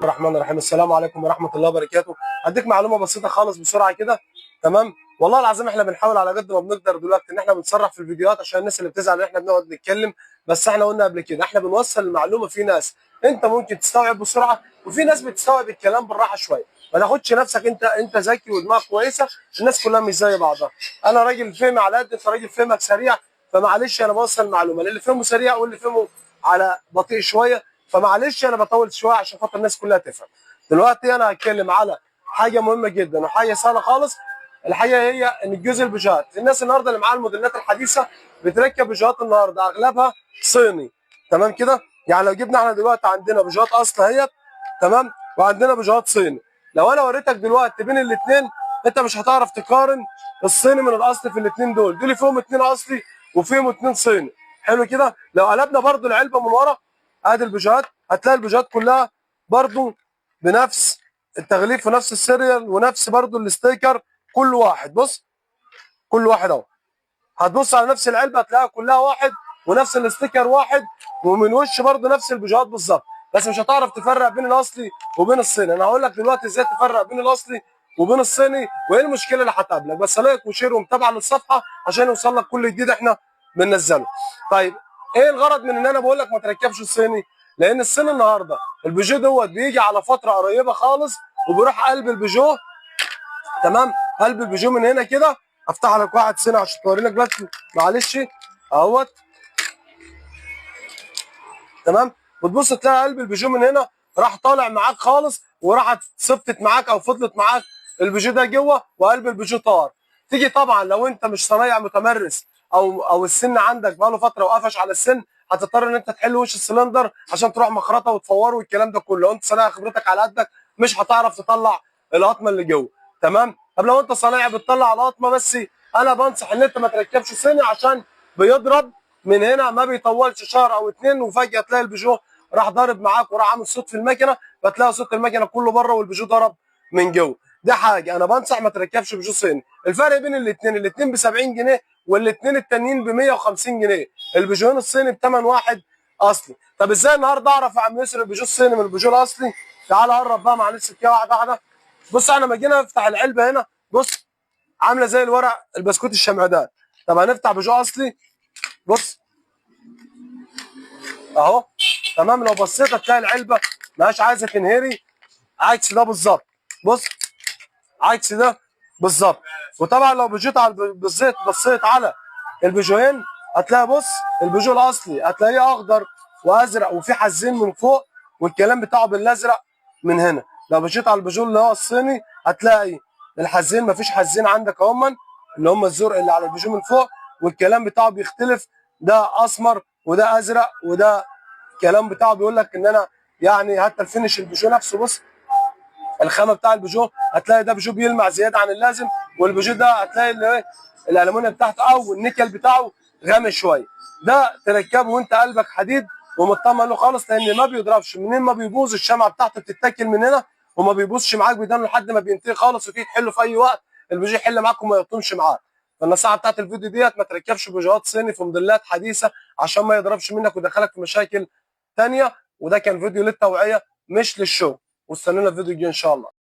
الرحمن الرحيم. السلام عليكم ورحمة الله وبركاته. هديك معلومة بسيطة خالص بسرعة كده، تمام؟ والله العظيم احنا بنحاول على قد ما بنقدر دلوقتي ان احنا بنصرح في الفيديوهات عشان الناس اللي بتزعل ان احنا بنقعد نتكلم، بس احنا قلنا قبل كده احنا بنوصل المعلومة. في ناس انت ممكن تستوعب بسرعة، وفي ناس بتستوعب الكلام بالراحة شوية. ما تاخدش نفسك انت ذكي ودماغك كويسة، الناس كلها مش زي بعضها. انا راجل فهم على قد، انت راجل فهمك سريع، فمعلش انا بوصل المعلومة للي فهمه سريع واللي فهمه على بطيء شوية، فمعلش انا بطول شوية عشان خاطر الناس كلها تفهم. دلوقتي انا هتكلم على حاجة مهمة جدا وحاجه سهلة خالص. الحقيقة هي ان الجزء البوجيهات، الناس النهارده اللي معاها الموديلات الحديثة بتركب بوجيهات النهارده اغلبها صيني، تمام كده؟ يعني لو جبنا احنا دلوقتي عندنا بوجيهات اصل اهيت، تمام، وعندنا بوجيهات صيني. لو انا وريتك دلوقتي بين الاثنين انت مش هتعرف تقارن الصيني من الاصل في الاثنين دول. دول فيهم اثنين اصلي وفيهم اثنين صيني. حلو كده؟ لو قلبنا برضو العلبة من ورا ادي البوجيهات، هتلاقي البوجيهات كلها برضو بنفس التغليف ونفس ال serial ونفس برضو ال sticker، كل واحد بص، كل واحد اهو. هتبص على نفس العلبة هتلاقيها كلها واحد ونفس ال sticker واحد، ومن وش برضو نفس البوجيهات بالظبط، بس مش هتعرف تفرق بين الاصلي وبين الصيني. انا هقول لك دلوقتي ازاي تفرق بين الاصلي وبين الصيني وايه المشكلة اللي هتقابلك، بس like و share ومتابعة للصفحه عشان يوصل لك كل جديد احنا بننزله. طيب ايه الغرض من ان انا بقول لك ما تركبش الصيني؟ لان الصيني النهارده البيجو دوت بيجي على فترة قريبه خالص وبيروح قلب البيجو، تمام؟ قلب البيجو من هنا كده. افتح لك واحد صيني عشان توري لك بس، معلش اهوت، تمام؟ وتبص تلاقي قلب البيجو من هنا راح طالع معاك خالص، وراحت ثبتت معاك او فضلت معاك البيجو ده جوه، وقلب البيجو طار. تيجي طبعا لو انت مش صنايع متمرس او السن عندك بقاله فترة وقفش على السن، هتضطر ان انت تحل وش السلندر عشان تروح مخرطه وتفوره والكلام ده كله. لو انت صنايعي خبرتك على قدك مش هتعرف تطلع القطمه اللي جوه، تمام؟ طب لو انت صنايعي بتطلع القطمه، بس انا بنصح ان انت ما تركبش صيني عشان بيضرب من هنا، ما بيطولش شهر او اتنين وفجاة تلاقي البيجو راح ضارب معاك وراح عامل صوت في المكنه، فتلاقي صوت المكنه كله بره والبيجو ضرب من جوه. ده حاجة انا بنصح ما تركبش بيجو صيني. الفرق بين الاثنين، الاثنين ب 70 جنيه والاثنين التانيين ب 150 جنيه. البيجوين الصيني بثمن واحد اصلي. طب ازاي النهارده اعرف يا عم يسر البيجو الصيني من البيجو الاصلي؟ تعال قرب بقى معلش كده واحدة واحدة. بص احنا لما جينا نفتح العلبة هنا، بص عامله زي الورق البسكوت الشمعدان. طب هنفتح بيجو اصلي، بص اهو، تمام؟ لو بصيت هتلاقي العلبة ماهاش عايزه تنهري، عكس ده بالظبط. بص عكس ده بالظبط. وطبعا لو بيجيت على بالزيت بصيت على البيجوهين هتلاقي، بص البيجو الاصلي هتلاقيه اخضر وازرق وفي حزين من فوق والكلام بتاعه بالازرق من هنا. لو بجيت على البيجو اللي هو الصيني هتلاقي الحزين مفيش حزين عندك اهما اللي هم الزرق اللي على البيجو من فوق، والكلام بتاعه بيختلف، ده اسمر وده ازرق، وده الكلام بتاعه بيقول لك ان انا يعني حتى ال finish البيجو نفسه، بص الخامة بتاع البيجو هتلاقي ده بيجو بيلمع زيادة عن اللازم، والبيجو ده هتلاقي اللي الالومنيوم بتاعته او النيكل بتاعه غامق شوية. ده تركبه وانت قلبك حديد ومطمن له خالص، لان ما بيضربش منين، ما بيبوظ، الشمعة بتاعته بتتاكل من هنا وما بيبوظش معاك، بيدان لحد ما بينتهي خالص، وتيجي تحله في اي وقت البيجو يحل معاك وما يقطمش معاك. فالنصيحه بتاعت الفيديو ديت ما تركبش بيجوهات صيني في موديلات حديثه عشان ما يضربش منك ويدخلك في مشاكل ثانية. وده كان فيديو للتوعية مش للشغل، واستنونا الفيديو الجاي ان شاء الله.